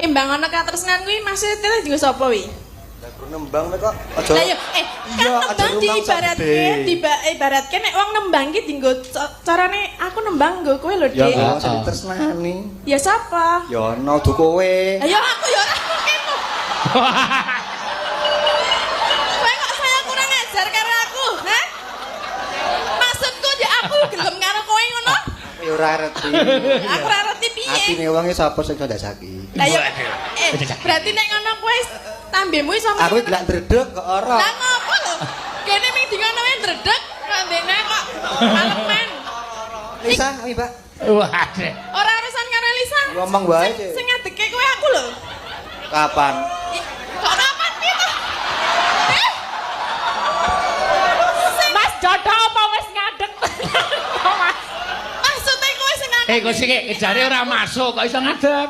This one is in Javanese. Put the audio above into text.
Nyembang ana katresnan kuwi maksudnya dienggo sapa wi? Lah guru nembang kok aja. Lah yo eh Iya, kan aja nembang rumangsa diibaratke gede. Ibaratke nek wong nembang ki dienggo carane aku nembang nggo kowe lho, Ya Dik. kok sing ditresnani. Ya sapa? Ya ono du kowe. Ayo aku ya ora mungkin. Kowe kok saya kurang ajar karo aku, ha? Maksudku ya aku gelem karo kowe ngono? Aku ya ora ngerti. Aku ora ngerti piye. Atine wong e sapa sing iso ndasaki. Lah ya eh berarti nek ngono kowe tambemu iso Aku iki gelak ndredeg kok ora. Lah ngopo lho? Kene ming dingono wae ndredeg, kandene kok maleman. Lisa, ayo Mbak. Waduh. Ora urusan karo Elisa. Ngomong wae, Sing Cik. sing ngadeke kowe aku lho. Kapan? Kok kapan gitu? Eh, Mas Dodo apa wis ngadeg? Mas. Maksudnya kowe sing ngadeg. Eh kok sing jare ora masuk kok iso ngadeg.